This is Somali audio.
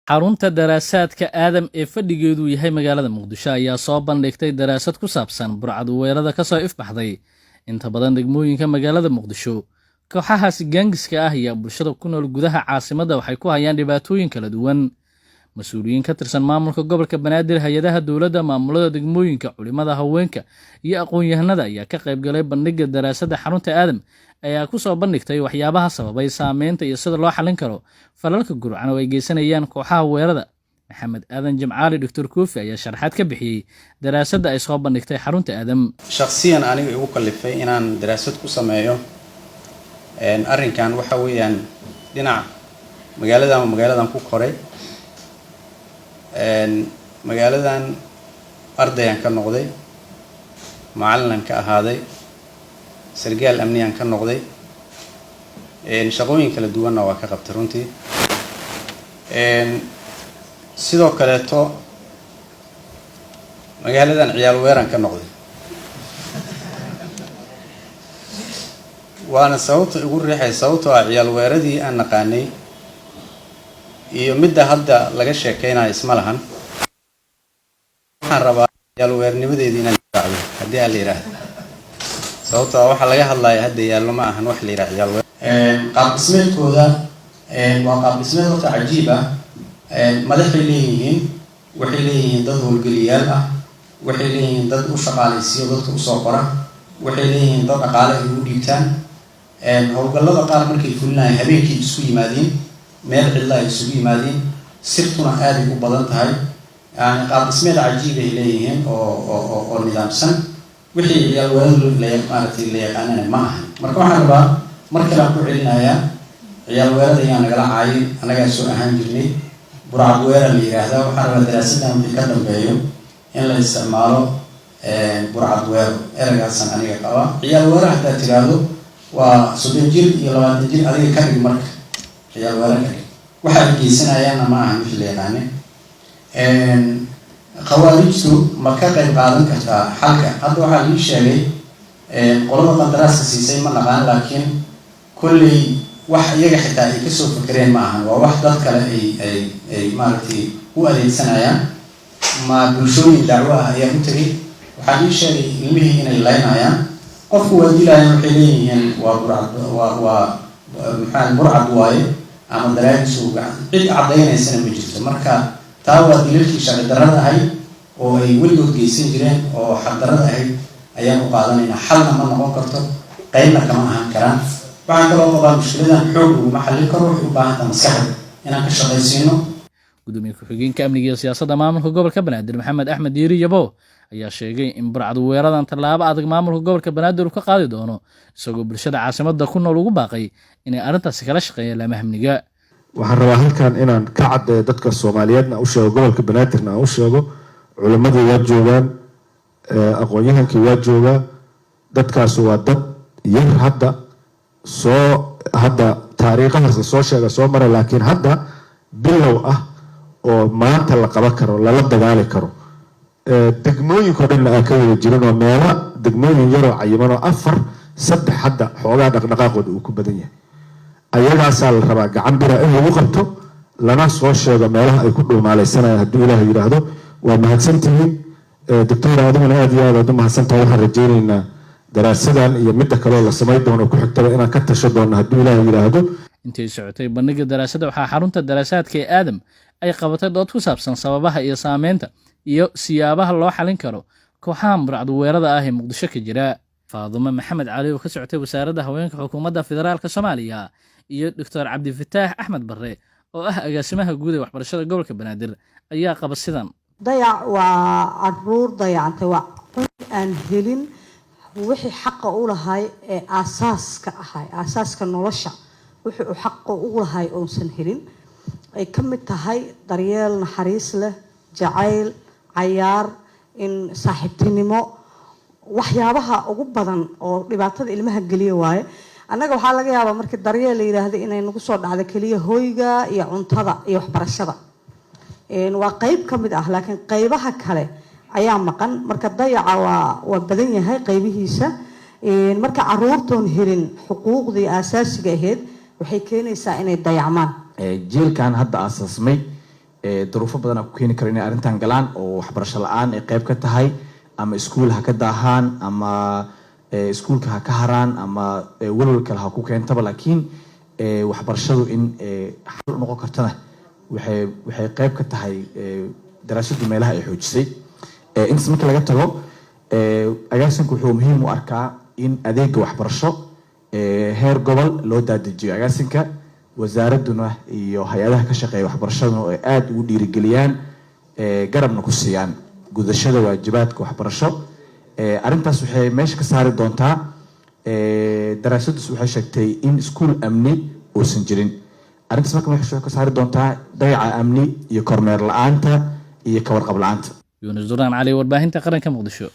Xarunta daraasaadka Aadam ee fadhigeedu yahay magaalada Muqdisho ayaa soo bandhigtay daraasad ku saabsan burcad weerada ka soo ifbaxday inta badan degmooyinka magaalada Muqdisho. Kooxahaasi gaangiska ah ayaa bulshada ku nool gudaha caasimadda waxay ku hayaan dhibaatooyin kala duwan. Mas-uuliyiin ka tirsan maamulka gobolka Banaadir, hay-adaha dowladda, maamulada degmooyinka, culimada, haweenka iyo aqoon-yahanada ayaa ka qayb galay bandhigga daraasadda. Xarunta Aadam ayaa ku soo bandhigtay waxyaabaha sababay saameynta iyo sida loo xallin karo falalka gurcan oo ay geysanayaan kooxaha weerada. Maxamed Aadan Jimcaali, Doctor Koofi, ayaa sharaxaad ka bixiyey daraasadda ay soo bandhigtay xarunta Aadam. Shakhsiyan aniga igu kalifay inaan daraasad ku sameeyo arrinkan waxa weeyaan dhinac magaaladan, magaaladan ku koray, magaaladan ardayaan ka noqday, macallinan ka ahaaday, sargaal amniyaan ka noqday, shaqooyin kala duwanna waa ka qabtay runtii. Sidoo kaleeto magaaladan ciyaal weeran ka noqday, waana sababta igu riixay, sababtoo ah ciyaal weeradii aan naqaanay iyo midda hadda laga sheekeynayo isma lahan. Waxaan rabaa ciyaal weernimadeedii inaan raacdo haddii aan la yidhaahdo, sababtoo ah waxa laga hadlaya hadda yaallo ma ahan wax la yidhaha ciyaal weer. Qaab dhismeedkooda waa qaab dhismeed horta cajiib ah. Madaxay leeyihiin, waxay leeyihiin dad howlgeliyaal ah, waxay leeyihiin dad u shaqaalaysiiyo, dadka usoo qora, waxay leeyihiin dad dhaqaale ay ugu dhiibtaan. Howlgallada qaar markay fulinayaan habeenkii isku yimaadiin, meel cidla ay isugu yimaadiin, sirtuna aaday u badan tahay. Yani qaab dhismeed cajiib ay leeyihiin oo nidaamsan. Wixii ciyaal weeradu maaragtay la yaqaanana ma ahan. Marka waxaan rabaa mar kale aan ku celinayaa, ciyaal weerada ayaan nagala caayin, annagaa soo ahaan jirnay, burcad weera la yidhaahdaa. Waxaan rabaa daraasadan wixii ka dambeeyo in la isticmaalo burcad weero, ereygaasaan aniga qabaa. Ciyaal weera haddaad tiraahdo waa 30 jir iyo 20 jir, adiga ka dhig marka ciyaal weera ka dhig. Waxa ay geysanayaanna ma ahan wixii la yaqaanay. Khawaarijtu ma ka qayb qaadan kartaa xalka? Hadda waxaa lii sheegay qolada qandaraaska siisay, ma naqaan, laakiin kolley wax iyaga xitaa ay kasoo fakereen ma ahan, waa wax dad kale ay maaragtay u adeegsanayaan. Ma bulshooyin dacwo ah ayaa u tegay. Waxaa lii sheegay ilmihii inay laynayaan, qofku waa dilayaan, waxay leeyihiin waa burcad, waa maxaa burcad waaye ama daraagiisu, cid caddaynaysana ma jirto. Marka taa waa dilalkii sharci darrada ahayd oo ay weligood geysan jireen oo xaqdarrada ahayd ayaan u qaadanaynaa. Xalna ma noqon karto, qeybna kama ahaan karaan. Waxaan kaloo qabaa mushkiladan xoog laguma xallin karo, waxay u baahan taha maskaxda inaan ka shaqaysiino. Gudoomiye ku-xigeenka amniga iyo siyaasadda maamulka gobolka Banaadir, Maxamed Axmed Diiri Yabo, ayaa sheegay in burcad weeradan tallaabo adag maamulka gobolka Banaadir uu ka qaadi doono, isagoo bulshada caasimadda ku nool ugu baaqay inay arrintaasi kala shaqeeyaan laamaha amniga. Waxaan rabaa halkan inaan ka caddeeyo, dadka Soomaaliyeedna u sheego, gobolka Banaadirna aan u sheego. Culimmadii waa joogaan, aqoon-yahankii waa joogaa. Dadkaasu waa dad yar hadda soo, hadda taariikhahaas la soo sheega soo maray, laakiin hadda bilow ah oo maanta la qaban karo, lala dagaali karo. Degmooyinka o dhanna aan ka wada jirin, oo meelo degmooyin yaroo cayiman oo afar saddex hadda xoogaa dhaqdhaqaaqooda uu ku badan yahay, ayagaasaa la rabaa gacan bira in lagu qabto, lana soo sheego meelaha ay ku dhuumaaleysanayaan hadduu Ilaah yidhaahdo. Waa mahadsantihiin. Doctor, adiguna aad iyo aad aad u mahadsantahay. Waxaan rajaynaynaa daraasadan iyo midda kaleo la samay doono ku xigtaba inaan ka tasho doono hadduu Ilaah yidhaahdo. Intay socotay bandhigga daraasadda, waxaa xarunta daraasaadka ee Aadam ay qabatay dood ku saabsan sababaha iyo saameynta iyo siyaabaha loo xalin karo kooxaha burcad weerada ah ee Muqdisho ka jira. Faadumo Maxamed Cali oo ka socotay Wasaaradda Haweenka Xukuumadda Federaalka Soomaaliya iyo Doctor Cabdifataax Axmed Barre oo ah agaasimaha guud ee waxbarashada gobolka Banaadir ayaa qaba sidan. Dayac waa caruur dayacantay, waa cunug aan helin wixii xaqa u lahay ee aasaaska ahay, aasaaska nolosha wixii uu xaqa u lahay uusan helin, ay ka mid tahay daryeel naxariis leh, jacayl, cayaar, in saaxiibtinimo. Waxyaabaha ugu badan oo dhibaatada ilmaha geliya waaye. Annaga waxaa laga yaabaa markii daryeel la yidhaahda inay nagu soo dhacdo keliya hoyga iyo cuntada iyo waxbarashada. Waa qeyb ka mid ah, laakiin qeybaha kale ayaa maqan. Marka dayaca waa badan yahay qeybihiisa. Marka caruurtoon helin xuquuqdii aasaasiga ahayd waxay keenaysaa inay dayacmaan. Jiilkan hadda aasaasmay Duruufo badanaa ku keeni kara inay arrintan galaan oo waxbarasho la-aan ay qayb ka tahay, ama iskuul ha ka daahaan, ama iskuulka ha ka haraan, ama welwel kale ha ku keentaba. Laakiin waxbarashadu in xal u noqon kartana waxay qayb ka tahay daraasaddu meelaha ay xoojisay. Intaas marka laga tago, agaasinku wuxuu muhiim u arkaa in adeega waxbarasho heer gobol loo daadejiyo agaasinka, wasaaradduna iyo hay-adaha ka shaqeeya waxbarashaduna ay aada ugu dhiirigeliyaan, garabna ku siiyaan gudashada waajibaadka waxbarasho. Arrintaas waxay meesha ka saari doontaa, daraasadus waxay sheegtay in iskuul amni uusan jirin. Arrintaas marka meesha ka saari doontaa dayaca amni iyo kormeer la-aanta iyo kawarqab la-aanta. Yuunus Duraan Cali, warbaahinta qaranka, Muqdisho.